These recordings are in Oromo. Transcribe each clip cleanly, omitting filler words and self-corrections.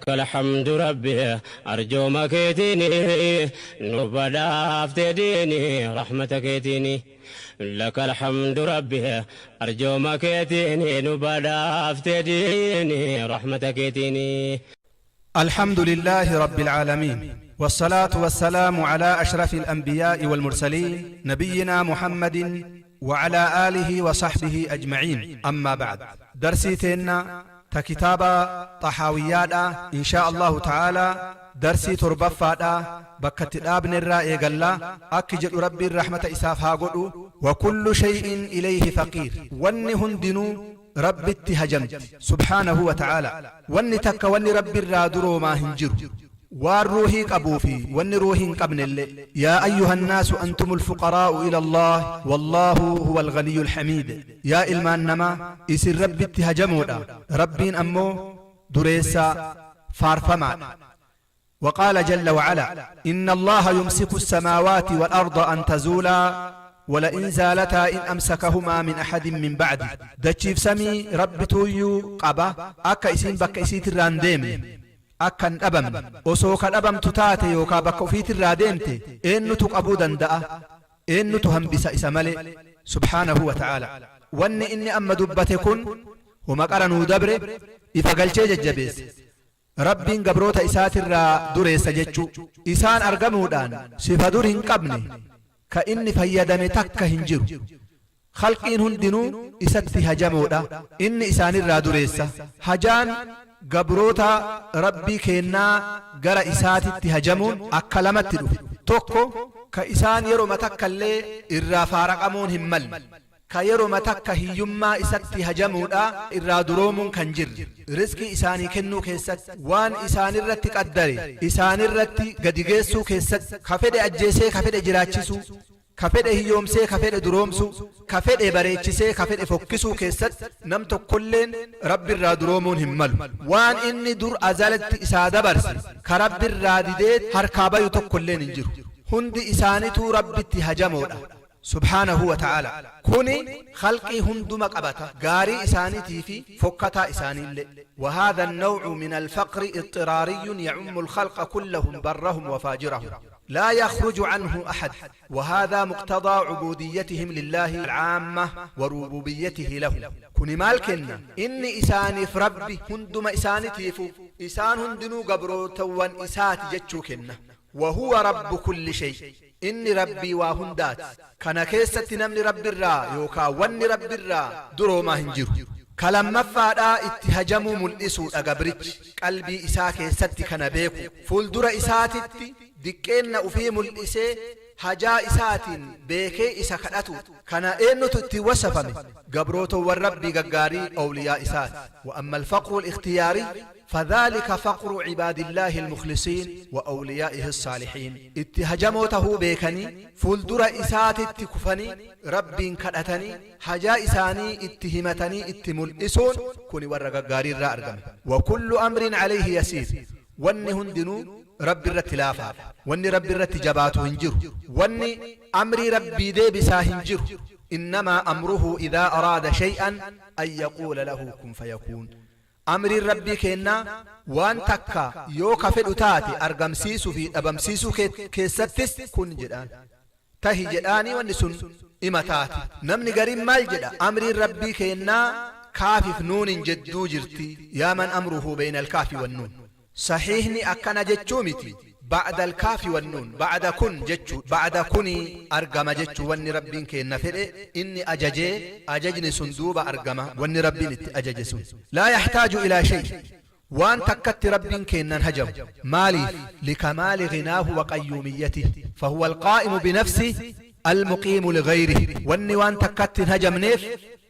لك الحمد ربي أرجو كيتيني نبدا ديني رحمتك يتيني لك الحمد ربي أرجو كيتيني نبدا ديني رحمتك يتيني. الحمد لله رب العالمين، والصلاة والسلام على أشرف الأنبياء والمرسلين، نبينا محمد وعلى آله وصحبه أجمعين. أما بعد، درسي تينا تكتاب طحاويات إن شاء الله تعالى، درسي تربفادا بكت الآبن الرائي قال أكجل ربي الرحمة إساف هاقلو: وكل شيء إليه فقير. ون هندنو ربي هجمت سبحانه وتعالى. ون تك ون ربي الرادرو ما هنجر والروحي قبوفي ون روحي قبن اللي. يا أيها الناس أنتم الفقراء إلى الله والله هو الغني الحميد. يا إلمان نما إسر ربي اتهجمودا، ربين أمو دريسا فارفما. وقال جل وعلا: إن الله يمسك السماوات والأرض أن تزولا ولئن زالتا إن أمسكهما من أحد من بعده. دچيف سمي رب تويو قبا أكا إسين بك إسيت الرانديم أكا أبم osoo ka dhabamtu taate yookaa bakka ufiitirraa deemte eenyutu qabuu danda'a? Eenyutu hambisa isa malee subhaanahu wa ta'aala? Wanni inni amma dubbate kun huma qara nuu dabre ifa galchee jajjabeesse. Rabbiin gabroota isaatirraa dureessa jechuu isaan argamuudhaan sifa dur hin qabne ka inni fayyadame takka hin jiru. Khalqiin hundinuu isatti hajamoodha, inni isaanirraa dureessa. Hajaan gabroota Rabbii keennaa gara isaatitti hajamuun akka lamatti dhufe. Tokko ka isaan yeroma takka illee irraa faaraqamuun hin malle, ka yeroma takka hiyyummaa isatti hajamuudha irraa duroomuun kan jirre, rizqii isaanii kennuu keessatti, waan isaanirratti qaddare isaanirratti gadi geessuu keessatti, ka fedhe ajjeesee ka fedhe jiraachisuu, ka fedhe hiyyoomsee ka fedhe duroomsuu, ka fedhe bareechisee ka fedhe fokkisuu keessatti nam tokkolleen Rabbirraa duroomuun hin malu. Waan inni dur azalatti isaa dabarse ka Rabbirraa didee harkaa bayu tokkolleen hin jiru. Hundi isaanituu Rabbitti hajamoodha subhaanahu wa ta'ala. Kuni khalqii hunduma qabata, gaarii isaaniitii fi fokkataa isaaniillee. وهذا النوع من الفقر اضطراري يعم الخلق كلهم، برهم وفاجرهم، لا يخرج عنه أحد، وهذا مقتضى عبوديتهم لله العامة وربوبيته لهم. كن مالكنا إني إساني في ربي هندما إساني تيفو إسان هندنو قبرو توان إسات جتشو كنا. وهو رب كل شيء، إني ربي وهندات كان كيست نمني رب الرا يوكا وني رب الرا درو ما هنجرو. Kalamaffaadhaa itti hajamuu mul'isuudha. Gabrichi qalbii isaa keessatti kana beeku, fuuldura isaatitti diqqeenna ufii mul'isee hajaa isaatiin beekee isa kadhatu. Kana eenyutu itti wasafame? Gabrootowwan Rabbii gaggaarii, awliyaa isaati. وأما الفقر الاختياري فذلك فقر عباد الله المخلصين وأوليائه الصالحين. اتهجموته بيكني فولدر إسات اتكفني رب كدتني حجا إساني اتهمتني اتملئسون كوني ورقا غاري الرأرقم. وكل أمر عليه يسير. wanni hundinuu Rabbi irratti laafaa, wanni Rabbi irratti jabaatu hin jiru, wanni amrii Rabbii deebisaa hin jiru. إنما أمره إذا أراد شيئا أن يقول له كن فيكون. Amriin Rabbii kennaa waan takka yoo ka fedhu taate argamsiisuu fi dhabamsiisuu keessattis kun jedhaan, tahi jedhaanii, wanni sun ima taate. Namni gariin maal jedha? Amriin Rabbii kennaa kaafif nuunin jedduu jirti. يا من أمره بين الكاف والنون. Sahiihni akkana jechuu miti. بعد الكاف والنون، بعد كن jechuu، بعد كني argama jechuu. Wanni Rabbiin kenna fedhe inni ajajee, ajajni sun duuba argama. Wanni Rabbiin itti ajaje sun لا يحتاج إلى شيء. Waan takkatti Rabbiin kennan hajamu. Maaliif? لكمال غناه وقيوميته، فهو القائم بنفسه المقيم لغيره. Wanni waan takkatti hin hajamneef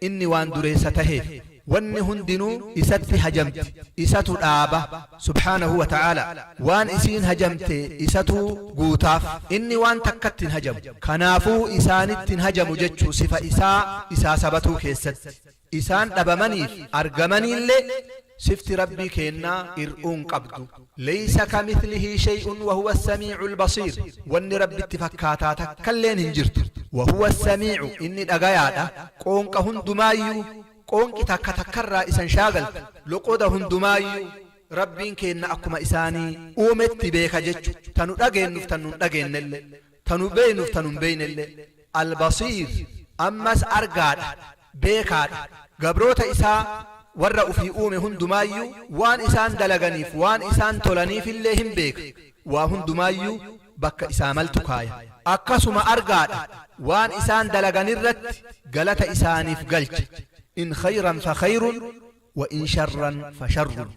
inni waan dureessa taheef. Wanni hundinuu isatti hajamti, isatu dhaaba subhaanahu wa ta'aala. Waan isiin hajamte isatu guutaaf. Inni waan takkatti hin hajamu, kanaafuu isaanitti hin hajamu jechuu. Sifa isaa isaa sabatuu keessatti isaan dhabamaniif argamaniillee sifti Rabbii keennaa ir'uun qabdu. ليس كمثله شيء وهو السميع البصير. Wanni Rabbitti fakkaataa takkalleen hin jirtu. وهو السميع، inni dhagayaadha qoonqa hundumaayyuu. Qoonqi takka takkarraa isan shaagaltu loqoda hundumaayyuu. Rabbiin keenna akkuma isaanii uumetti beeka jechu, tanu dhageennuf tan nun dhageennelle, tanu beeynuf tanu hin beeynelle. Albasiir, ammas argaadha, beekaadha. Gabroota isaa warra ufii uume hundumaayyuu waan isaan dalaganiif waan isaan tolaniifillee hin beeka. Waa hundumaayyuu bakka isaa maltu kaaya. Akkasuma argaadha, waan isaan dalaganirratti galata isaaniif galcha. In khayran fa khayrun wa in sharran fa sharrun.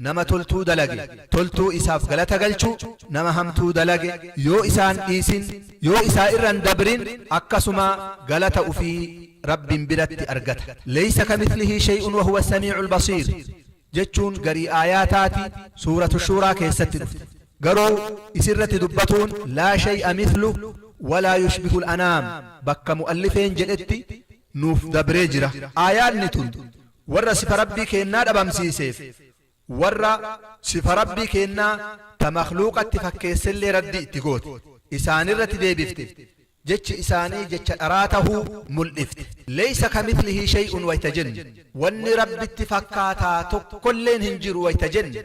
Nama toltuu dalage toltuu isaaf galata galchuu, nama hamtuu dalage yoo isaan dhiisin, yoo isaa irran dabrin, akkasuma galata ufii Rabbiin biratti argata. Laysa kamithlihi shay'un wa huwa samii'ul basiir jechuun garii aayaataati, suuratu Shuuraa keessatti dhufte. Garuu isirratti dubbatuun laa shay'a mithluh walaa yushbihul anaam bakka mu'allifeen jedhetti nuuf dabree jira. Aayaanni tun warra sifa Rabbii keennaa dhabamsiiseef, warra sifa Rabbii keennaa ta makhluuqatti fakkeessellee raddii itti goote, isaanirratti deebifte. Jechi isaanii jecha dharaa tahuu mul'ifte. Laysa kamithlihi shay'un wayta jennu, wanni Rabbitti fakkaataa tokkolleen hin jiru wayta jennu,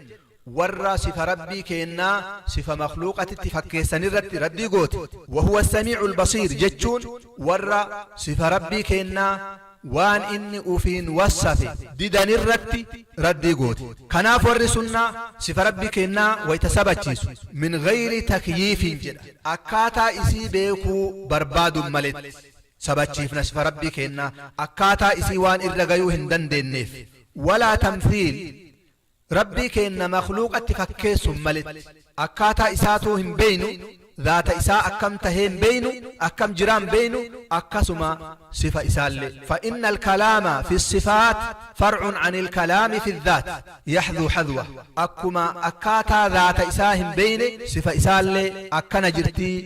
warra sifa Rabbii keennaa sifa makhluuqatitti fakkeessanirratti raddii goote. Wa huwa samii'ul basiir jechuun warra sifa Rabbii keennaa waan inni ufiin wassafe didanirratti raddii goote. Kanaaf warri sunnaa sifa Rabbii keennaa wayta sabachiisu min ghayri takyiifiin jedha. Akkaataa isii beekuu barbaadun maletti sabachiifna sifa Rabbii keennaa, akkaataa isii waan irra gayuu hin dandeenneef. Walaa tamthiil, Rabbii keenna makhluuqatti fakkeessun maletti. Akkaataa isaatuu hin beeynu, zaata isaa akkam tahee hin beeynu, akkam jiraa hin beeynu, akkasuma sifa isaallee. Fa inna alkalaama fi sifaat far'un anil kalaami fi dhaat yahdhuu hadwah. Akkuma akkaataa zaata isaa hin beeyne, sifa isaallee akkana jirtii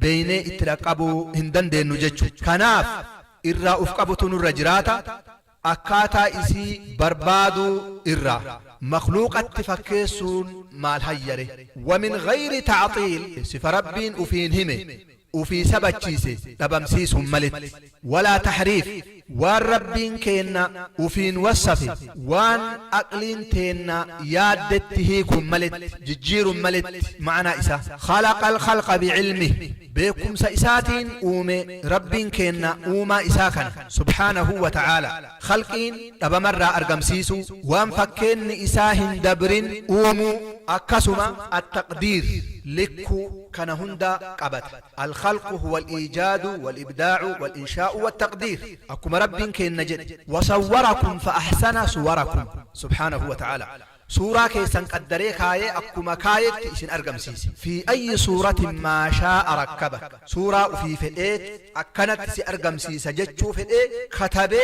beeynee itti dhaqqabuu hin dandeennu jechu. Kanaaf irraa uf qabutu nurra jiraata. Akkaataa isii barbaaduu irraa. Makhluuqatti fakkeessuun maal hayyare? Wa min ghayri ta'xiil, sifa Rabbiin ufiin hime, ufii sabachiise dhabamsiisuun maletti. Walaa tahriif, waan Rabbiin keenna ufiin wassafe waan aqliin teenna yaaddetti hiikuun maletti, jijjiiruun maletti ma'anaa isaa. Khalaqal khalqa bi'ilmih, beekkumsa isaatiin uume Rabbiin keenna uumaa isaa kana subhaanahu wa ta'aalaa. Khalqiin dhabamarraa argamsiisuu, waan fakkeenni isaa hin dabrin uumuu, akkasuma attaqdiir, likkuu, kana hunda qabata. Alkhalqu huwa al-iijaadu wal-ibdaa'u wal-inshaa'u wattaqdiir. Akkuma Rabbiin keenna jedhe, wasawwarakum fa ahsana suwarakum, subhaanahu wa ta'aalaa. Suuraa keessan qaddaree kaayee akkuma kaayetti isin argamsiise. Fii ayyi suuratin maa shaa'a rakkabak. Suuraa ufii fedheet akkanatti si argamsiisa jechuu fedhee katabee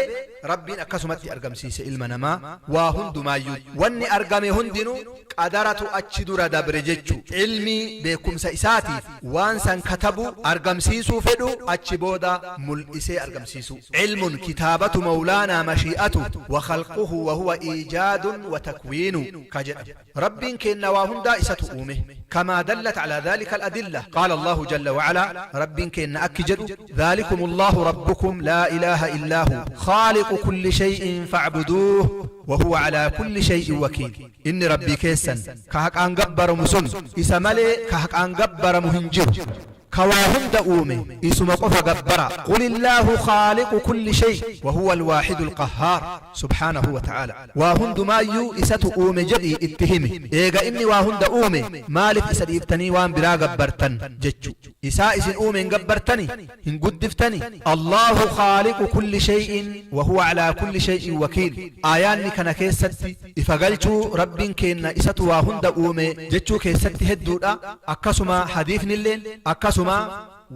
Rabbiin akkasumatti argamsiise ilma namaa waa hundumaayyuu. Wanni argame hundinuu qadaratu achi dura dabre jechu. Ilmii, beekkumsa isaatiif waan san katabuu, argamsiisuu fedhuu achi booda mul'isee argamsiisuu. Ilmun kitaabatu mawlaanaa mashii'atu wa khalquhu wa huwa iijaadun wa takwiinu ka jedhamu. Rabbiin keenna waa hundaa isatu uume. Kamaa dallat alaa dhaalika al-adilla. Qaala Allaahu jalla wa alaa, Rabbiin keenna akki jedhu, Dhaalikumullaahu rabbukum laa ilaaha illaa hu khaaliqu kulli shay'in fa'buduuh wa huwa alaa kulli shay'in wakiil. Inni Rabbii keessan ka haqaan gabbaramu sun, isa malee ka haqaan gabbaramu hin jiru. Ka waa hunda uume isuma qofa gabbaraa. Qulillaahu khaaliqu kulli shay wa huwa alwaahidul qahhaar, subhaanahu wa ta'aalaa. Waa hundumaayyuu isatu uume jedhii itti himi. Eega inni waa hunda uume maalif isa dhiiftanii waan biraa gabbartan jechu. Isaa isin uume hin gabbartani? Hin guddiftani? Allaahu khaaliqu kulli shay'in wa huwa alaa kulli shay'in wakiil. Aayaanni kana keessatti ifa galchuu Rabbiin keenna isatu waa hunda uume jechuu keessatti hedduudha. Akkasuma hadiifnilleen akkasuma.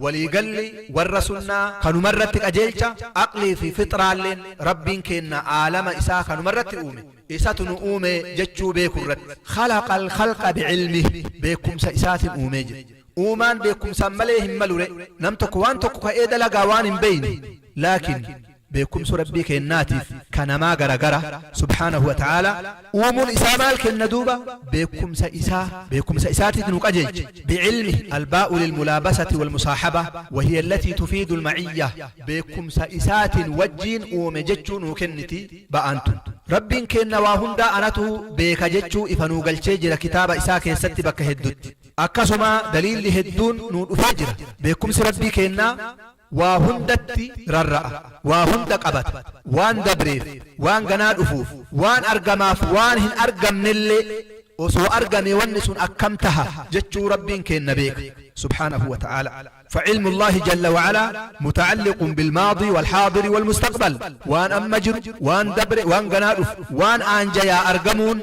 Walii galli warra sunnaa kanumarratti qajeelcha. Aqlii fi fixraalleen Rabbiin keenna aalama isaa kanumarratti uume, isatu nu uume jechuu beekurratti. Khalaqal khalqa bi'ilmih, beekkumsa isaatin uumee jedhe. Uumaan beekkumsaan malee hin malure? Nam tokko waan tokko ka'ee dalagaa waan hin beeyne, laakiin. Beekumsi Rabbii keennaatiif ka namaa garagara subhaanahu wa ta'aalaa. Uumuun isaa maal kenna duuba? Beekumsa isaa, beekumsa isaatiif nu qajeelche. Bi'ilmih, albaa'u lilmulaabasati walmusaahabah, wahiya allatii tufiidu alma'iyyah, beekumsa isaatiin wajjiin uume jechuu nuu kenniti ba'aan tun. Rabbiin keenna waa hundaa anatu beeka jechuu ifa nuu galchee jira kitaaba isaa keessatti bakka heddutti. Akkasuma daliilli hedduun nuu dhufee jira. Beekumsi Rabbii keennaa waa hundatti rarra'a, waa hunda qabata, waan dabreef, waan ganaa dhufuuf, waan argamaaf waan hin argamnellee osoo argamee wanni sun akkam taha jechuu Rabbiin keenna beeka subhaanahu wa ta'aalaa. فعلم الله جل وعلا متعلق بالماضي والحاضر والمستقبل، waan amma jiru, waan dabre, waan ganaa dhufu, waan aanjayaa argamuun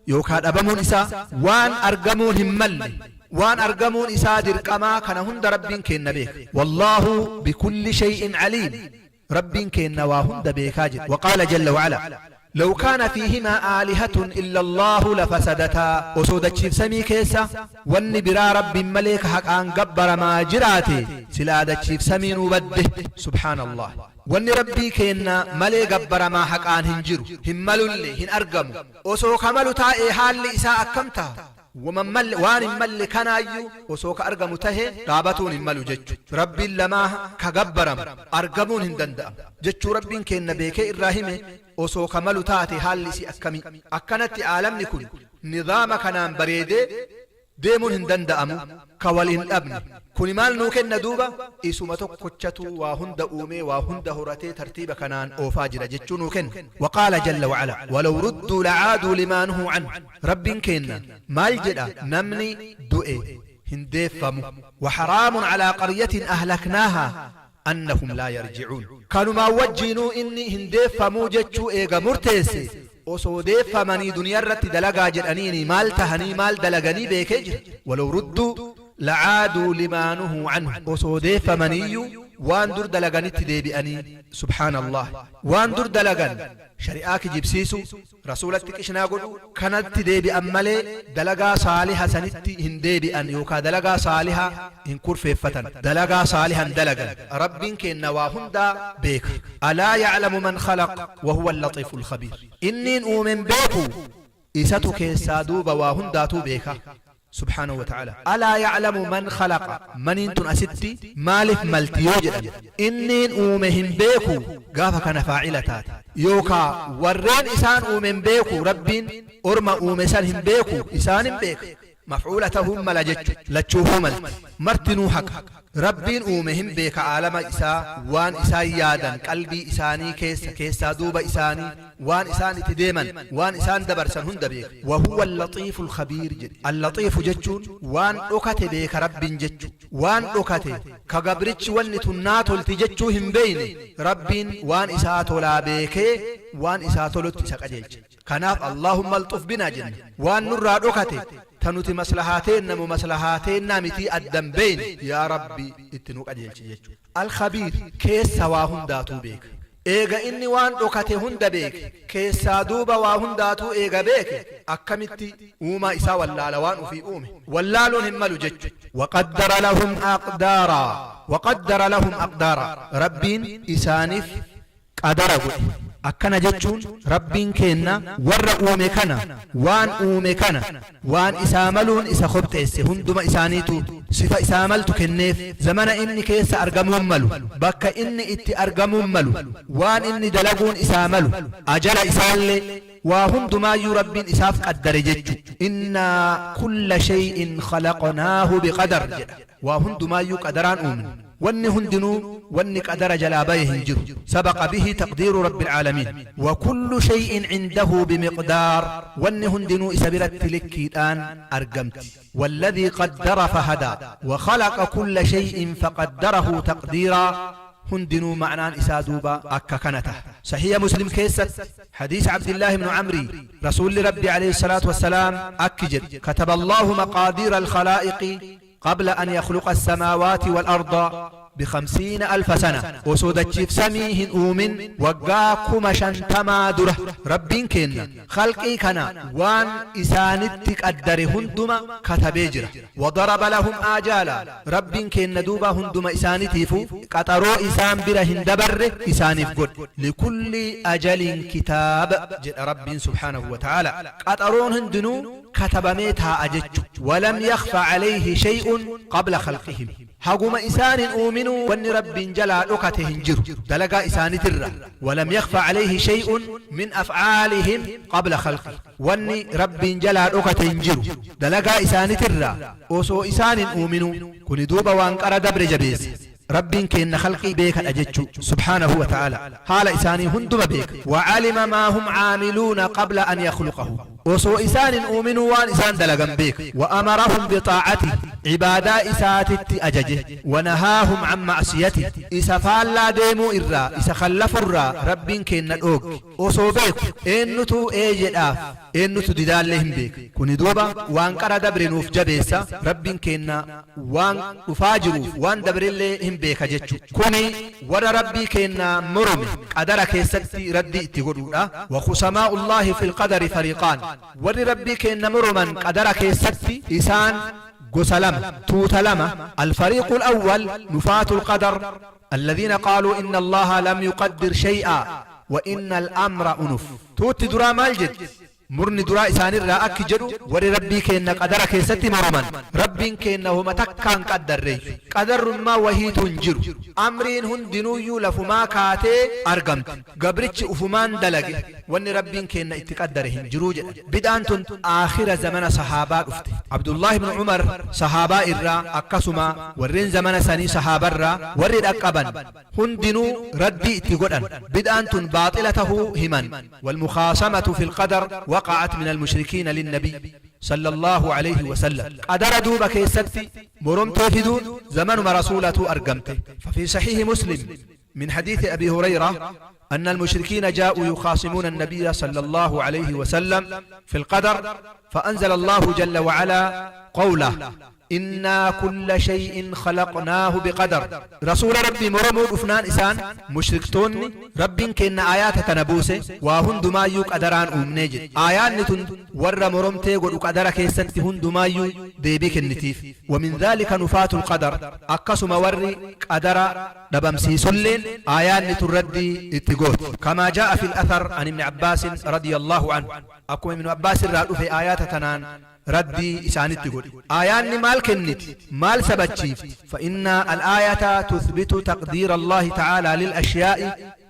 yookaa dhabamuun isaa, waan argamuun hin malle, waan argamuun isaa dirqamaa, kana hunda Rabbiin keenna beeka. Wallaahu bikulli shay'in caliim, Rabbiin keenna waa hunda beekaa jedhe. Waqaala jalla wa'ala: law kaana fiihimaa aalihatun illa Allaahu lafasadataa, osoo dachiif samii keessa wanni biraa Rabbiin malee ka haqaan gabbaramaa jiraate silaa dachiif samiinuu badde. Subhaanallah, wanni Rabbii keenna malee gabbaramaa haqaan hin jiru, hin malullee, hin argamu. Osoo ka malu taa'ee haalli isaa akkam taha? Waman malle, waan hin malle kanaayyuu osoo ka argamu tahe dhaabatuun hin malu jechu. Rabbiin lamaa ka gabbaramu argamuun hin danda'amu jechuu Rabbiin keenna beekee irraa hime. Osoo ka malu taate haalli isii akkamii? Akkanatti aalamni kun nizaama kanaan bareedee deemuun hin danda'amu ka wal hin dhabne. Kuni maal nuu kenna duuba? Isuma tokkochatu waa hunda uumee, waa hunda horatee, tartiiba kanaan oofaa jira jechuu nuu kenna. Waqaala jalla wa'ala: walaw rudduu la'aaduu limaa nuhuu anhu. Rabbiin keenna maal jedha? Namni du'e hin deeffamu. Waxaraamun alaa qaryatin ahlaknaahaa annahum laa yarji'uun. Kanumaan wajjiinuu inni hin deeffamuu jechuu eega murteesse, osoo deeffamanii duniyarratti dalagaa jedhaniini maal tahanii maal dalaganii beekee jira. Walaw rudduu la'aaduu limaa nuhuu anhu, osoo deeffamaniiyyuu waan dur dalaganitti deebi'anii. Subhaanallah, waan dur dalagan, shari'aa kijibsiisuu, Rasuulatti qishnaa godhuu kanatti deebi'an malee dalagaa saaliha sanitti hin deebi'an yookaa dalagaa saaliha hin kurfeeffatan, dalagaa saaliha hin dalagan. Rabbiin keenna waa hundaa beeka. Alaa ya'lamu man khalaq wa huwa al-laxiiful khabiir. Inniin uume hin beekuu? Isatu keessaa duuba waa hundaatuu beeka subhaanahu wa ta'aalaa. Alaa ya'lamu man khalaqa, maniin tun asitti maalif malti yoo jedhan, inniin uume hin beekuu gaafa kana faa'ila taate, yookaa warreen isaan uume hin beekuu? Rabbiin orma uume san hin beekuu? Isaan hin beeka, maf'uula tahuun mala jechu. Lachuufuu malti, martinuu haqa. Rabbiin uume hin beeka aalama isaa, waan isaan yaadan qalbii isaanii keessa, keessaa duuba isaanii, waan isaan itti deeman, waan isaan dabarsan hunda beeka. Wahuwa al-laxiifu al-khabiir jedhe. Al-laxiifu jechuun waan dhokate beeka Rabbiin jechu. Waan dhokate ka gabrichi wanni tun naa tolti jechuu hin beeyne, Rabbiin waan isaa tolaa beekee waan isaa tolutti isa qajeelcha. Kanaaf Allaahumma alxuf binaa jenna. Waan nurraa dhokate ta nuti maslahaa teenna mo maslahaa teennaa mitii adda hin beeyne, yaa Rabbi itti nu qajeelchi jechu. Al-Khabiir, keessa waa hundaatuu beeka. Eega inni waan dhokate hunda beeke, keessaa duuba waa hundaatuu eega beeke, akkamitti uumaa isaa wallaala? Waan ufii uume wallaaluun hin malu jechu. Waqaddara lahum aqdaaraa, waqaddara lahum aqdaaraa, Rabbiin isaanif qadara godhe. Akkana jechuun Rabbiin keenna warra uume kana, waan uume kana waan isaa maluun isa khobxeesse, hunduma isaaniituu sifa isaa maltu kenneef, zamana inni keessa argamuun malu, bakka inni itti argamuun malu, waan inni dalaguun isaa malu, ajala isaallee, waa hundumaayyuu Rabbiin isaaf qaddare jechu. Innaa kulla shay'in khalaqnaahu biqadar jedha. Waa hundumaayyuu qadaraan uumne. Wanni hundinuu wanni qadara jalaa baye hin jiru. Sabaqa bihi taqdiiru Rabbil aalamiin. Wa kullu shay'in cindahu bimiqdaar, wanni hundinuu isa biratti likkiidhaan argamti. Walladhii qaddara fahadaa. Wa khalaqa kulla shay'in faqaddarahu taqdiiraa, hundinuu ma'naan isaa duuba akka kana taha. Sahiiha Muslim keessatti hadiisa Abdillaahi ibnu Amrii, Rasuulli Rabbii alayhi salaatu wassalaam akki jedhe: Kataba Allaahu maqaadiira alkhalaa'iqi qabla an yakhluqa assamaawaati wal arda. بخمسين ألف سنة. Osoo dachiif samii hin uumin waggaa 50,000 dura Rabbiin keenna khalqii kana waan isaanitti qaddare hunduma katabee jira. وضرب لهم آجالا. Rabbiin keenna duuba hunduma isaanitiifu qaxaroo isaan bira hin dabarre isaaniif godhe. لكل أجل كتاب jedha Rabbiin سبحانه وتعالى. Qaxaroon hundinuu katabamee taa'a jechu. ولم يخف عليه شيء قبل خلقهم. Haguma isaan hin uuminuu wanni Rabbiin jalaa dhokate hin jiru dalagaa isaanitirra. ولم يخف عليه شيء من أفعالهم قبل خلقه. Wanni Rabbiin jalaa dhokate hin jiru dalagaa isaanitirra osoo isaan hin uuminuu. Kuni duuba waan qara dabre jabeesse. Rabbiin keenna khalqii beekadha jechuu سبحانه وتعالى. Haala isaanii hunduma beeka. وعلم ما هم عاملون قبل أن يخلقه. Osoo isaan hin uuminuu waan isaan dalagan beeka. وأمرهم بطاعته. Cibaadaa isaatitti ajaje. ونهاهم عن معصيته. Isa faallaa deemuu irraa, isa khallafurraa Rabbiin keenna dhoogge. Osoo beeku eenyutu ee jedhaaf, eenyutu didaallee hin beeka. Kuni duuba waan qara dabre nuuf jabeessa. Rabbiin keenna waan dhufaa jiruuf waan dabrellee hin beeka jechu. Kuni warra Rabbii keenna morome qadara keessatti raddii itti godhuudha. وخصماء الله في القدر فريقان. Warri Rabbii keenna moroman qadara keessatti isaan gosa lama, tuuta lama. الفريق الأول نفاة القدر الذين قالوا إن الله لم يقدر شيئا وإن الأمر أنف. Tuutti duraa maal jedhu? Murni duraa isaanirraa akki jedhu, warri Rabbii keenna qadara keessatti moroman, Rabbiin keenna homa takkaan qaddarreeyyu, qadarrummaa wahiitu hin jiru, amriin hundinuuyyuu lafumaa kaatee argamte, gabrichi ufumaan dalage, wanni Rabbiin keenna itti qaddare hin jiruu jedha. Bid'aan tun aakhira zamana sahaabaa dhufte. Abdullahi ibn Umar sahaabaa irraa, akkasuma warreen zamana sanii sahaabarraa warri dhaqqaban hundinuu raddii itti godhan, bid'aan tun baaxila tahuu himan. والمخاصمة في القدر وقعت من المشركين للنبي صلى الله عليه وسلم. قدر دوبا كيستي مرمت فدون زمن رسولة أرقمته. ففي صحيح مسلم من حديث أبي هريرة أن المشركين جاءوا يخاصمون النبي صلى الله عليه وسلم في القدر، فأنزل الله جل وعلا قوله: إنا كل شيء خلقناه بقدر. Rasuula Rabbii moromuu dhufnaan isaan mushriktoonni Rabbiin keenna aayaata tana buuse, waa hundumaayyuu qadaraan uumnee jedhe. Aayaanni tun warra moromtee godhu qadara keessatti hundumaayyuu deebii kennitiif. ومن ذلك نفاة القدر. Akkasuma warri qadara dhabamsiisulleen aayaanni tun raddii itti gooti. كما جاء في الأثر عن ابن عباس رضي الله عنه. Akkuma Ibnu Abbaas irraa dhufe aayaata tanaan raddii isaanitti godhe. Aayaanni maal kenniti, maal sabachiifti? فإن الآية تثبت تقدير الله تعالى للأشياء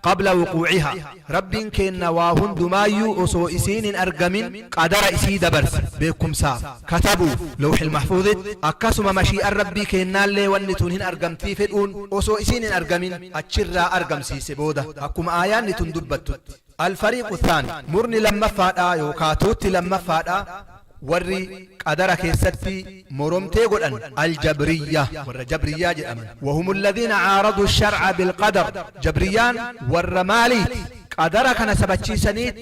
قبل وقوعها. Rabbiin keenna waa hundumaayyuu osoo isiin hin argamin qadara isii dabarse, beekumsaaf katabuuf lawxil mahfuuzitti. Akkasuma mashii'an Rabbii keennaallee wanni tun hin argamtii fedhuun osoo isiin hin argamin achirraa argamsiise booda, akkuma aayaanni tun dubbattutti. الفريق الثاني. Murni lammaffaadha yookaa tuutti lammaffaa warri qadara keessatti moromtee godhan الجبرية, warra jabriyyaa jedhaman. وهم الذين عارضوا الشرع بالقدر. Jabriyyaan warra maaliiti? Qadara kana sabachiisaniit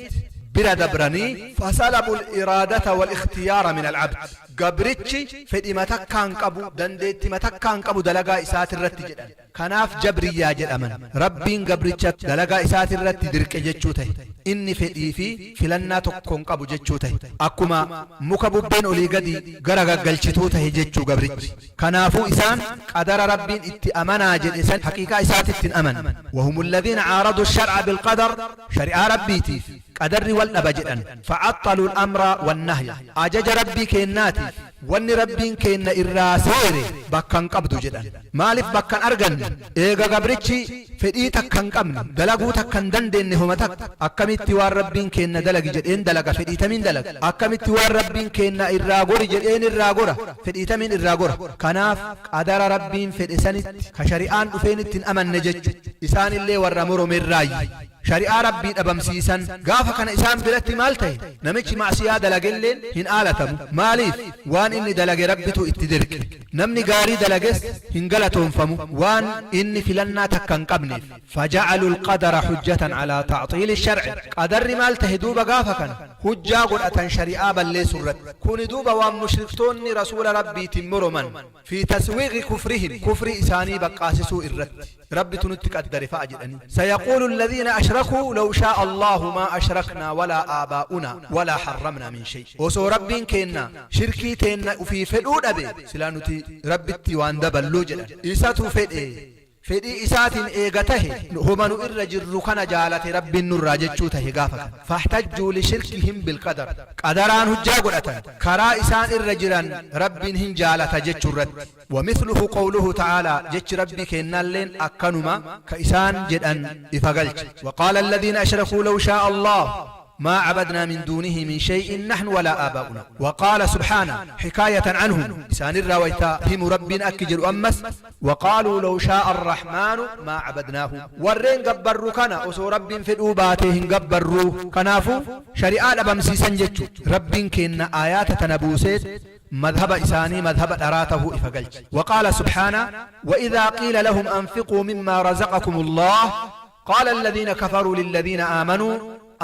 bira dabranii فسلبوا الإرادة والاختيار من العبد. Gabrichi fedhima takkaan qabu, dandeettima takkaan qabu dalagaa isaatirratti jedhan. Kanaaf jabriyyaa jedhaman. Rabbiin gabricha dalagaa isaatirratti dirqe jechuu ta'e, inni fedhii fi filannaa tokkoon qabu jechuu ta'e, akkuma muka bubbeen olii gadi gara gaggalchituu ta'e jechuu gabrichi. Kanaafuu isaan qadara Rabbiin itti amanaa jedhe san haqiiqaa isaatitti hin amanan. وهم الذين عارضوا الشرع بالقدر. Shari'aa Rabbiitiif qadarri wal dhaba jedhan. فعطلوا الأمر والنهي. Ajaja Rabbii kennaatiif wanni Rabbiin kenna irraa seere bakka hin qabdu jedhan. Maaliif bakka hin arganne? Eega gabrichi fedhii takka hin qabne, dalaguu takka hin dandeenye homa takka, akkamitti waan Rabbiin kenna dalagi jedheen dalaga, fedhii tamiin dalaga? Akkamitti waan Rabbiin kenna irraa gori jedheen irraa gora, fedhii tamiin irraa gora? Kanaaf qadara Rabbiin fedhe sanitti ka shari'aan dhufeen ittiin amanne jechu. Isaanillee warra moromerraayyi shari'aa Rabbii dhabamsiisan. Gaafa kana isaan biratti maal ta'e? Namichi macsiyaa dalagelleen hin aalatamu. Maaliif? Waan inni dalage Rabbitu itti dirqe. Namni gaarii dalages hin galatoonfamu, waan inni filannaa takka hin qabneef. Faja'alu alqadara hujjatan alaa ta'xiili shar'i. Qadarri maal tahe duuba gaafa kana? Hujjaa godhatan shari'aa balleessu irratti. Kuni duuba waan mushriktoonni Rasuula Rabbiitiin moroman fi taswiighi kufrihim, kufrii isaanii baqqaasisuu irratti. Rabbitu nutti qaddare fa'a jedhanii. Sayaquulu alladhiina ashrakuu law shaa'a Allaahu maa ashraknaa walaa aabaa'unaa walaa harramnaa min shay. Osoo Rabbiin keenna shirkii teenna ufii fedhuu dhabe silaa nuti Rabbitti waan daballuu jedhan. Isatu fedhe. Fedhii isaatiin eega tahe homa nu irra jirru kana jaalate Rabbiin nurraa jechuu tahe gaafa kana. Fahtajjuu lishirkihim bilqadar. Qadaraan hujjaa godhatan. Karaa isaan irra jiran Rabbiin hin jaalata jechurratti. Wamithluhu qowluhu ta'aalaa, jechi Rabbii keennaalleen akkanuma ka isaan jedhan ifa galcha. Waqaala alladhiina ashrakuu law shaa'a Allaahu maa cabadnaa min duunihi min shay'in nahnu walaa aabaa'unaa. Waqaala subhaana hikaayatan anhum, isaanirraa wayta himu Rabbiin akki jedhu ammas, Waqaaluu law shaa'a arrahmaanu maa cabadnaahum, warreen gabbarru kana osoo Rabbiin fedhuu baatee hin gabbarruu. Kanaafuu shari'aa dhabamsiisan jechu. Rabbiin keenna aayaata tana buuseet madhaba isaanii madhaba dharaa tahuu ifa galche. Waqaala subhaana, Waidhaa qiila lahum anfiquu mimmaa razaqakumu Allaah, qaala alladhiina kafaruu lilladhiina aamanuu,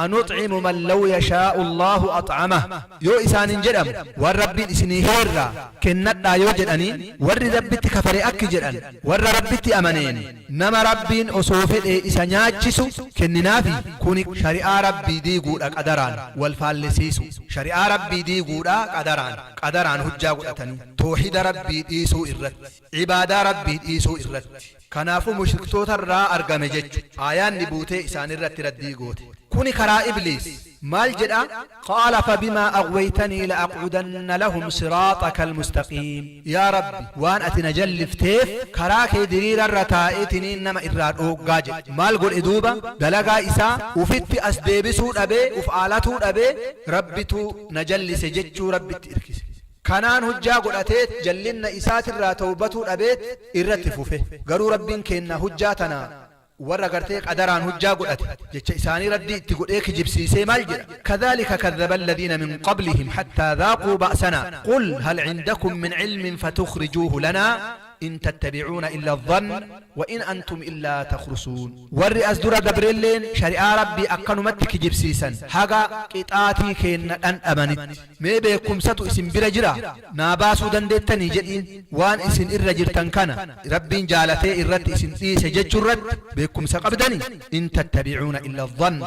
anuxcimu man law yashaa'u Allaahu ax'amah, yoo isaaniin jedhamu waan Rabbiin isinii hireerraa kennadhaa yoo jedhaniin, warri Rabbitti kafare akki jedhan warra Rabbitti amaneen, Nama Rabbiin osoo fedhee isa nyaachisu kenninaafii? Kuni shari'aa Rabbii diiguudha qadaraan wal faallesiisu. Shari'aa Rabbii diiguudha qadaraan. Qadaraan hujjaa godhatanii. Toohida Rabbii dhiisuu irratti. Ibaadaa Rabbii dhiisuu irratti. Kanaafuu mushriktoota irraa argame jechu. Aayaanni buutee isaanirratti raddii goote. Kuni karaa Ibliis. Maal jedha? Qaala fabimaa aghwaytanii la'aq'udanna lahum siraaxakal mustaqiim. Yaa Rabbi, waan ati na jallifteef karaa kee diriirarra taa'eetiniin nama irraa dhooggaa jedhe. Maal godhe duuba? Dalagaa isaa ufitti as deebisuu dhabee, uf aalatuu dhabee, Rabbitu na jallise jechuu Rabbitti irkise. Kanaan hujjaa godhateet jallinna isaatirraa tawbatuu dhabeet irratti fufe. Garuu Rabbiin keenna hujjaa tana warra gartee qadaraan hujjaa godhate jecha isaanii raddii itti godhee kijibsiisee maal jedha? Kadhaalika kadhaba alladhiina min qablihim hattaa dhaaquu ba'sanaa qul hal cindakum min cilmin fatukhrijuuhu lanaa in tattabi'uuna illa adh-dhann wa in antum illaa takhrusuun. Warri as dura dabrelleen shari'aa Rabbii akkanumatti kijibsiisan haga qixaatii keenna dhandhamanitti. Mee beekkumsatu isin bira jiraa? Naa baasuu dandeettanii jedhiin. Waan isin irra jirtan kana Rabbiin jaalatee irratti isin dhiise jechurratti beekkumsa qabdanii? In tattabi'uuna illa adh-dhann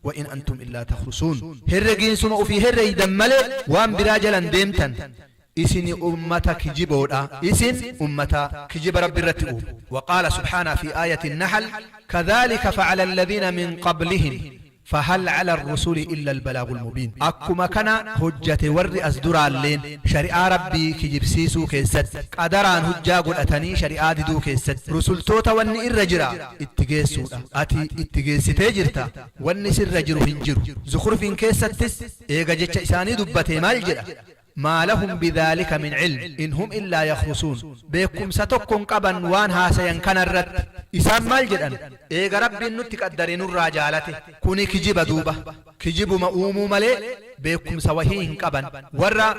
wa in antum illaa takhrusuun. Herregiinsuma ufii herreydan malee waan biraa jala hin deemtan. Isini ummata kijiboodha. Isin ummata kijiba Rabbirratti uumu. Wa qaala subhaanah fi aayati an-nahl, Kadhaalika fa'ala alladhiina min qablihim. Fahal ala arrusuli illa albalaagul mubiin Akkuma kana hojjate warri as duraalleen shari'aa Rabbii kijibsiisuu keessatti, qadaraan hujjaa godhatanii shari'aa diduu keessatti, rusultoota wanni irra jira itti geessuudha. Ati itti geessitee jirta, wanni sirra jiru hin jiru. Zukhrufiin keessattis eega jecha isaanii dubbatee maal jedha? Maa lahum bidhaalika min cilm in hum illaa yakhrusuun Beekkumsa tokko hin qaban waan haasayan kana irratti. Isaan maal jedhan? Eega Rabbiin nutti qaddare nurraa jaalate. Kuni kijiba duuba. Kijibuma uumuu malee beekkumsa wahii hin qaban. Warra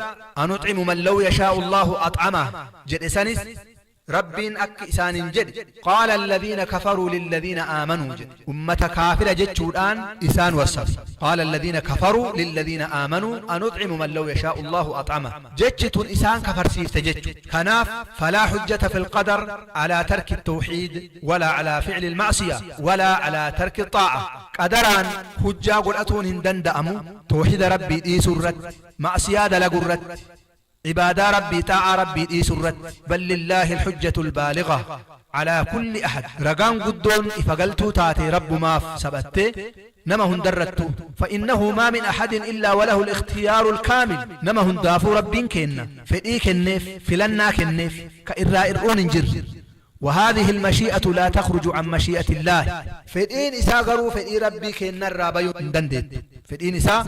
anuxcimu man law yashaa'u Allaahu ax'amah jedhe sanis Rabbiin akki isaaniin jedhe, Qaala alladhiina kafaruu lilladhiina aamanuu jedhe. Ummata kaafira jechuudhaan isaan wassafe. Qaala alladhiina kafaruu lilladhiina aamanuu anuxcimu man law yashaa'u Allaahu ax'amah. Jechi tun isaan kafarsiifte jechu. Kanaaf falaa hujjata fil qadar alaa tarki attawhiid walaa alaa fi'li alma'siya walaa alaa tarki axxaa'a. Qadaraan hujjaa godhatuun hin danda'amu tawhiida Rabbii dhiisuu irratti, ma'siyaa dalagu irratti. Ibaadaa Rabbii xaa'aa Rabbii dhiisuu irratti, bal lillaahi alhujjatul baaligha alaa kulli ahad, ragaan guddoon ifa galtuu taate Rabbumaaf saphattee nama hundarrattuu, fa innahu maa min ahadin illaa walahu alikhtiyaarul kaamil, nama hundaafuu Rabbiin keenna fedhii kenneef, filannaa kenneef, ka irraa ir'uun hin jirre. Wahaadhihi almashii'atu laa takhruju an mashii'atillaahi, fedhiin isaa garuu fedhii Rabbii keennarraa bayuu hin dandeettu. Fedhiin isaa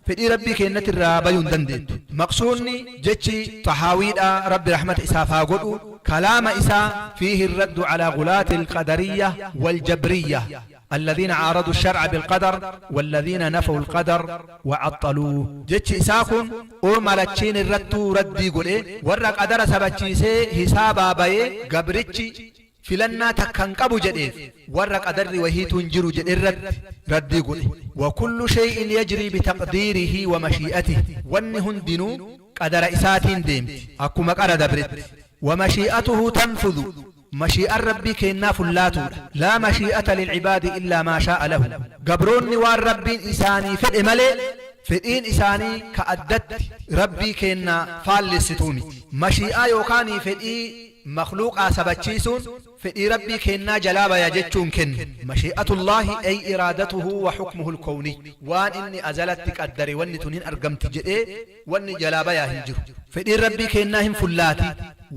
fedhii Rabbii keennatirraa bayuu hin dandeettu. Maqsuunni jechi Xahaawiidhaa Rabbi rahmata isaaf haa godhu kalaama isaa fiihi arraddu alaa ghulaati alqadariyyah waljabriyyah. الذين عارضوا الشرع بالقدر والذين نفوا القدر وعطلوه. Jechi isaa kun orma lachiin irrattuu raddii godhe. Warra qadara sabachiisee hisaabaa bayee gabrichi filannaa takka hin qabu jedheef, warra qadarri wahiitu hin jiru jedhe irratti raddii godhe. وكل شيء يجري بتقديره ومشيئته. Wanni hundinuu qadara isaatiin deemti, akkuma qara dabretti. ومشيئته تنفذ. Mashii'an Rabbii keennaa fullaatuudha. لا مشيئة للعباد إلا ما شاء له. Gabroonni waan Rabbiin isaanii fedhe malee fedhiin isaanii ka addatti Rabbii keennaa faallessituu miti. Mashii'aa yookaan fedhii makhluuqaa sabachiisuun fedhii Rabbii keennaa jalaa baya jechuun kennu. مشيئة الله أي إرادته وحكمه الكوني. Waan inni azalatti qaddare, wanni tun hin argamti jedhee, wanni jalaa bayaa hin jiru. Fedhiin Rabbii keennaa hin fullaati.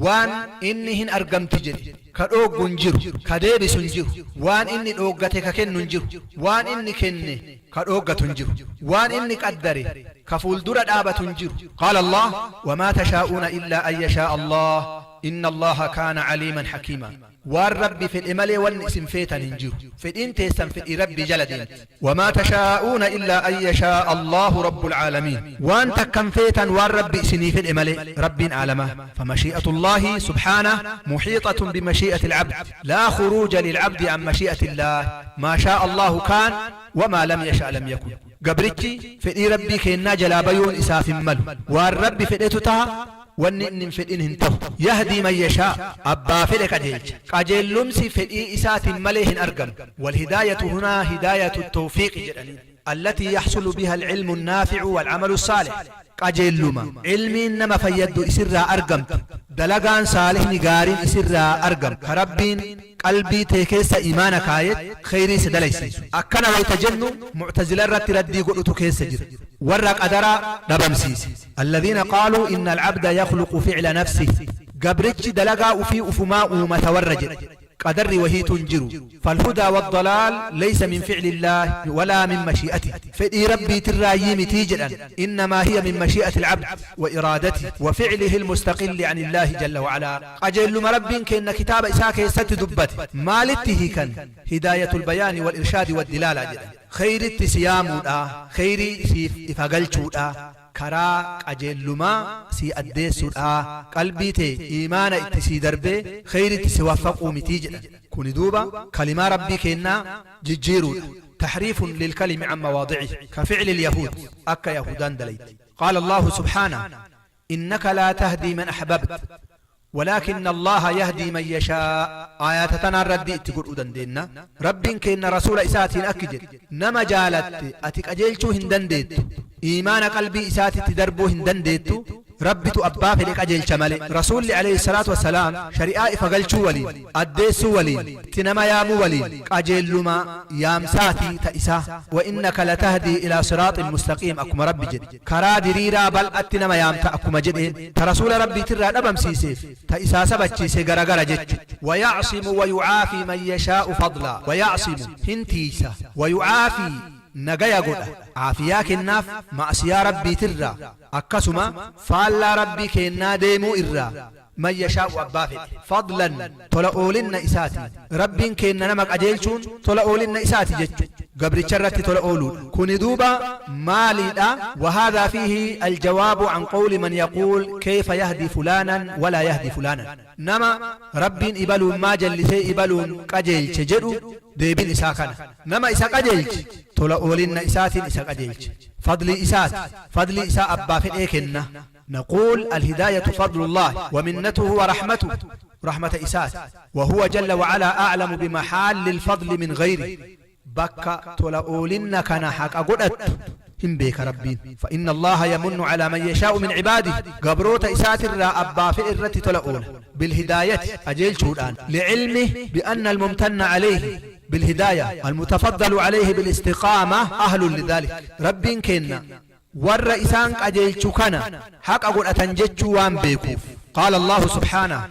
Waan inni hin argamti jedhe ka dhooggu hin jiru, ka deebisu hin jiru. Waan inni dhooggate ka kennu hin jiru, waan inni kenne ka dhooggatu hin jiru, waan inni qaddare ka fuuldura dhaabatu hin jiru. قال الله: وما تشاءون إلا أن يشاء الله إن الله كان عليما حكيما. Waan Rabbi fedhe malee wanni isin feetan hin jiru. Fedhiin teessan fedhii Rabbi jala deemti. وما تشاءون إلا أن يشاء الله رب العالمين. Waan takkan feetan waan Rabbi isinii fedhe malee, Rabbiin aalamaa. فمشيئة الله سبحانه محيطة بمشيئة العبد. لا خروج للعبد عن مشيئة الله. ما شاء الله كان وما لم يشأ لم يكن. Gabrichi fedhii Rabbii keennaa jalaa bayuun isaaf hin malu. Waan Rabbi fedhetu taha, wanni inni hin fedhin hin ta'u. يهدي من يشاء. Abbaa fedhe qajeelcha. Qajeellumsi fedhii isaatiin malee hin argamu. والهداية هنا هداية التوفيق jedhaniin, التي يحصل بها العلم النافع والعمل الصالح. Qajeelluma ilmiin nama fayyaddu isirraa argamtu, dalagaan saalihni gaariin isirraa argamu, ka Rabbiin qalbii tee keessa imaana kaayet kheyrii si dalaysiisu. Akkana wayta jennu, Muctazila irratti raddii godhutu keessa jira, warra qadara dhabamsiise. الذين قالوا إن العبد يخلق فعل نفسه. Gabrichi dalagaa ufii ufumaa uumata warra jedhe, qadarri wahiitu hin jiru. فالهدى والضلال ليس من فعل الله ولا من مشيئته. Fedhii Rabbiitirraayyii mitii jedhan. إنما هي من مشيئة العبد وإرادته وفعله المستقل عن الله جل وعلا. Qajeelluma Rabbiin kenna kitaaba isaa keessatti dubbate maalitti hiikan? هداية البيان والإرشاد والدلالة jedhan. Kheyritti siyaamuudha, kheyrii siif ifa galchuudha, karaa qajeellumaa si addeessuudha, qalbii tee iimaana itti sii darbee kheyritti si waffaquu mitii jedhan. Kuni duuba kalimaa Rabbii kennaa jijjiiruudha. تحريف للكلم عن مواضعه كفعل اليهود. أكا يهودان دليت. قال الله سبحانه: إنك لا تهدي من أحببت ولكن الله يهدي من يشاء. آيات تنا ردي تقول أدن ربين كإن رسول إساتين أكجد نما جالت أتك أجيلتو هندن. إيمان قلبي إساتي تدربو هندن. Rabbitu abbaa fedhe qajeelcha malee Rasuulli عليه الصلاة والسلام shari'aa ifa galchuu waliin, addeessuu waliin, itti nama yaamuu waliin, qajeelluma yaamsaatii ta isaa. وإنك لتهدي إلى صراط مستقيم akkuma Rabbi jedhe, karaa diriiraa bal'atti nama yaamta akkuma jedheen, ta Rasuula Rabbiitirraa dhabamsiiseef ta isaa sabachiise garagara jechu. ويعصم ويعافي من يشاء فضلا. ويعصم hintiisa, ويعافي nagaya godha, aafiyaa kennaaf ma'asiyaa Rabbiitirraa, akkasuma faallaa Rabbii kennaa deemuu irraa, من يشاء abbaa fedhe, فضلا tola oolinna isaati. Rabbiin kenna nama qajeelchuun tola oolinna isaati jechu, gabricha irratti tola ooluudha. Kuni duuba maaliidha? وهذا فيه الجواب عن قول من يقول: كيف يهدي فلانا ولا يهدي فلانا؟ Nama Rabbiin ibaluun maa jallisee ibaluun qajeelche jedhu deebin isaa kana. Nama isa qajeelche tola oolinna isaatiin isa qajeelche, fadli isaati, fadli isaa abbaa fedhee kenna. نقول: الهداية فضل الله ومنته ورحمته، رحمة إسات، وهو جل وعلا أعلم بمحال الفضل من غيره. Bakka tola oolinna kana haqa godhattu hin beeka Rabbiin. فإن الله يمن على من يشاء من عباده. Gabroota isaatirraa abbaa fedhe irratti tola oola بالهداية qajeelchuudhaan, لعلمه بأن الممتن عليه بالهداية المتفضل عليه بالاستقامة أهل لذلك. Rabbiin kenna warra isaan qajeelchu kana haqa godhatan jechuu waan beekuuf. قال الله سبحانه: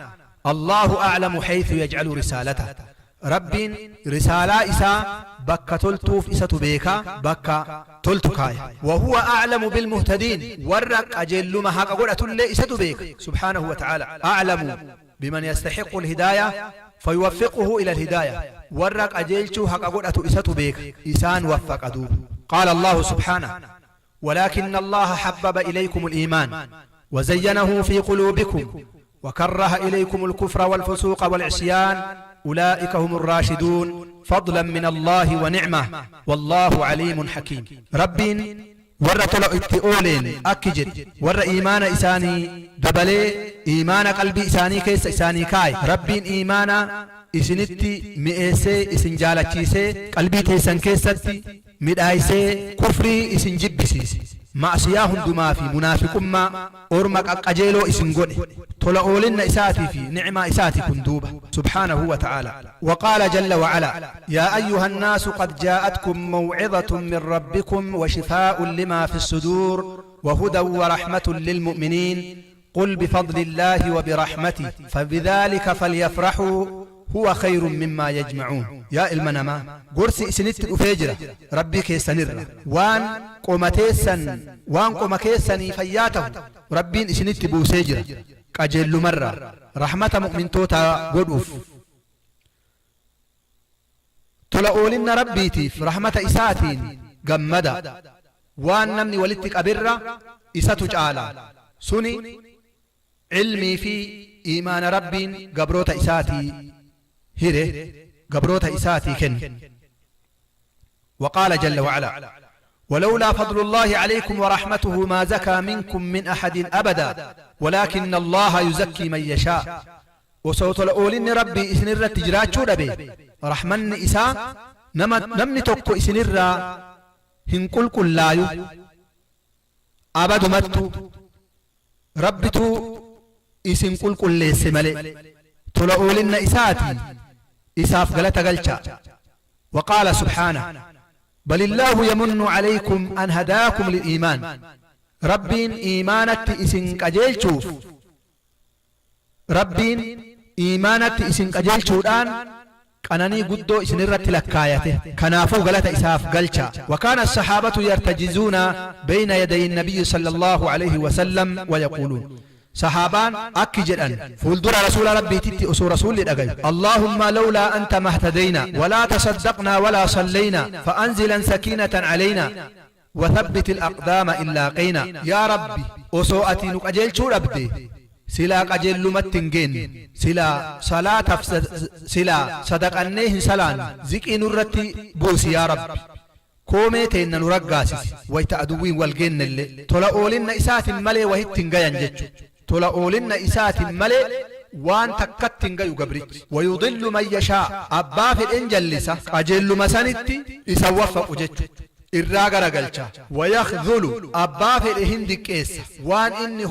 الله أعلم حيث يجعل رسالته. Rabbiin risaalaa isaa bakka toltuuf isatu beeka, bakka toltu kaaya. وهو أعلم بالمهتدين. Warra qajeelluma haqa godhatullee isatu beeka سبحانه وتعالى. أعلم بمن يستحق الهداية. فيوفقه إلى الهداية. Warra qajeelchuu haqa godhatu isatu beeka, isaan waffaqa duuba. قال الله سبحانه: ولكن الله حبب إليكم الإيمان وزينه في قلوبكم وكره إليكم الكفر والفسوق والعصيان أولئك هم الراشدون فضلا من الله ونعمة والله عليم حكيم. Rabbiin warra tola itti ooleen akki jedhe: warra iimaana isaanii dabalee iimaana qalbii isaanii keessa isaanii kaaye. Rabbiin iimaana isinitti mi'eessee, isin jaalachiisee, qalbii teessan keessatti midhaaysee, kufrii isin jibbisiise, ma'siyaa hundumaa fi munaafiqummaa orma qaqqajeeloo isin godhe. Tola oolinna isaatii fi nicmaa isaati kun duuba, سبحانه وتعالى. وقال جل وعلا: يا أيها الناس قد جاءتكم موعظة من ربكم وشفاء لما في الصدور وهدى ورحمة للمؤمنين قل بفضل الله وبرحمته فبذلك فليفرحوا هو خير مما يجمعون. Yaa ilma namaa, gorsi isinitti dhufee jira Rabbii keessanirra. Waan qomateessan, waan qoma keessanii fayyaa ta'u Rabbiin isinitti buusee jira qajeellumarraa, rahmata mu'mintoota godhuuf. Tola oolinna Rabbiitiif rahmata isaatiin gammada. Waan namni walitti qabirra isatu caala. Suni cilmii fi iimaana Rabbiin gabroota isaatii hire, gabroota isaatii kenne. وقال جل وعلا: ولولا فضل الله عليكم ورحمته ما زكى منكم من أحد أبدا ولكن الله يزكي من يشاء. Osoo tola oolinni Rabbii isinirratti jiraachuu dhabe, rahmanni isaa, namni tokko isinirraa hin qulqullaayu abadumattu. Rabbitu isin qulqulleesse malee. Tola oolinna isaati isaaf galata galcha. وقال سبحانه: بل الله يمن عليكم أن هداكم للإيمان. Rabbiin iimaanatti isin qajeelchuuf, Rabbiin iimaanatti isin qajeelchuudhaan qananii guddoo isinirratti lakkaayate. Kanaafuu galata isaaf galcha. وكان الصحابة يرتجزون بين يدي النبي صلى الله عليه وسلم ويقولون، sahaabaan akki jedhan fuuldura rasuula Rabbiititti osoo rasuulli dhagayu: اللهم لولا أنت ما اهتدينا ولا تصدقنا ولا صلينا فأنزلا سكينة علينا وثبت الأقدام إن لاقينا. Yaa Rabbi, osoo ati nu qajeelchuu dhabde silaa qajeellumatti hin geenne, silaa salaataaf silaa sadaqannee hin salaanne. Ziqii nurratti buusi, yaa Rabbi, koomee teenna nu raggaasisi wayta aduwwiin wal geennellee. Tola oolinna isaatin malee wahitti hin gayan jechu. Tola oolinna isaatin malee waan takkatti hin gayu gabrichi. ويضل من يشاء، abbaa fedhen jallisa, qajeelluma sanitti isa waffaqu jechu irraa garagalcha. ويخذل، abbaa fedhe hin diqqeessa, waan inni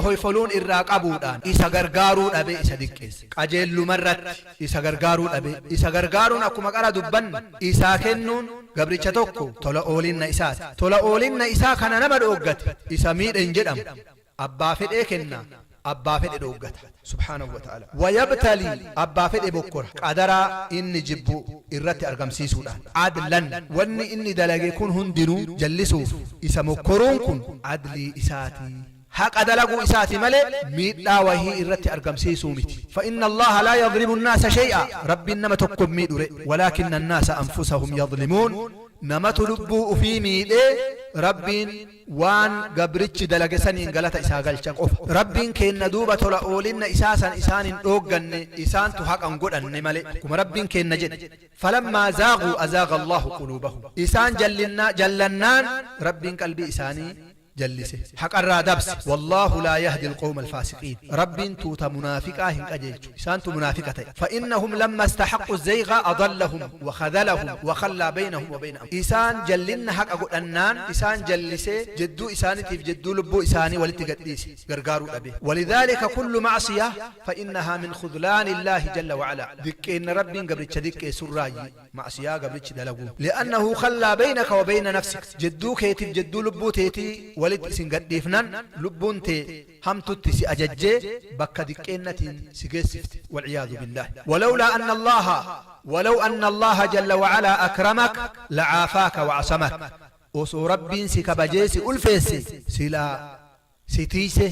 hoyfoluun irraa qabuudhaan isa gargaaruu dhabe, isa diqqeessa. Qajeellumarratti isa gargaaruu dhabe. Isa gargaaruun akkuma qara dubbanne isaa kennuun gabricha tokko tola oolinna isaati. Tola oolinna isaa kana nama dhooggate isa miidhe hin jedhamu. Abbaa fedhee kenna, abbaa fedhe dhooggata, سبحانه وتعالى. ويبتلي، abbaa fedhe bokkora, qadaraa inni jibbu irratti argamsiisuudhaan. عدلا، wanni inni dalage kun hundinuu, jallisuuf isa mokkoruun kun adlii isaatii, haqa dalaguu isaati malee miidhaa wahii irratti argamsiisuu miti. فإن الله لا يظلم الناس شيئا. Rabbiin nama tokko miidhure. ولكن الناس أنفسهم يظلمون. Namatu lubbuu ufii miidhee, Rabbiin waan gabrichi dalage saniin galata isaa galcha qofa. Rabbiin keenna duuba tola oolinna isaa san isaan hin dhoogganne, isaantu haqan godhanne malee. Akkuma Rabbiin keenna jedhe: فلما زاغوا أزاغ الله قلوبهم. Isaan jallannaan Rabbiin qalbii isaanii jallise, haqarraa dabse. والله لا يهدي القوم الفاسقين. Rabbiin tuuta munaafiqaa hin qajeelchu, isaantu munaafiqa ta'e. فإنهم لما استحقوا الزيغ أضلهم وخذلهم وخلى بينهم وبين isaan jallinna haqa godhannaan isaan jallisee, jedduu isaaniitiif jedduu lubbuu isaanii walitti gadhiise, gargaaruu dhabe. ولذلك كل معصية فإنها من خذلان الله جل وعلا. Diqqeenna Rabbiin gabricha diqqeessurraayi ma'siyaa gabrichi dalagu, لأنه خلى بينك وبين نفسك. Jedduu keetiif jedduu lubbuu teetii walitti isin gadhiifnan, lubbuun tee hamtutti si ajajjee bakka diqqeennatiin si geessifte, والعياذ بالله. ولولا أن الله ولو أن الله جل وعلا أكرمك لعافاك وعصمك. Osoo Rabbiin si kabajee si ulfeesse silaa si tiise.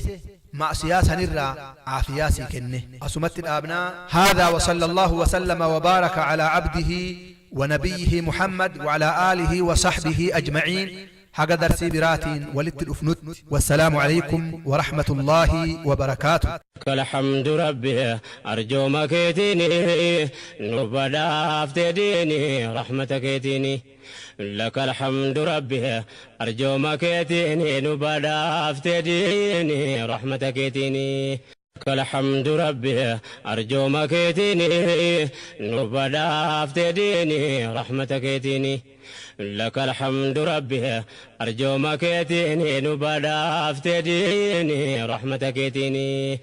Ma'siyaa sanirraa aafiyaa sii kenne. Asumatti dhaabnaa. Haadhaa wa sallallahu wa sallama wa baaraka alaa abdihi wa nabiyyihi Muhammad wa alaa aalihi wa sahbihi ajma'iin. Haga darsii biraatiin walitti dhufnutti wassalaamu aleykum wa rahmatullaahi wa barakaatuh. Laka alhamdu rabbi arjooma keetiini nu badhaafte diini rahmata keetiini. Laka alhamdu rabbi arjooma keetiini nu badhaafte diini rahmata keetiini. Laka alhamdu rabbi arjooma keetiini nu badhaafte diini rahmata keetiini. Laka alhamdu rabbi arjooma keetiini nu badhaafte diini rahmata keetiini.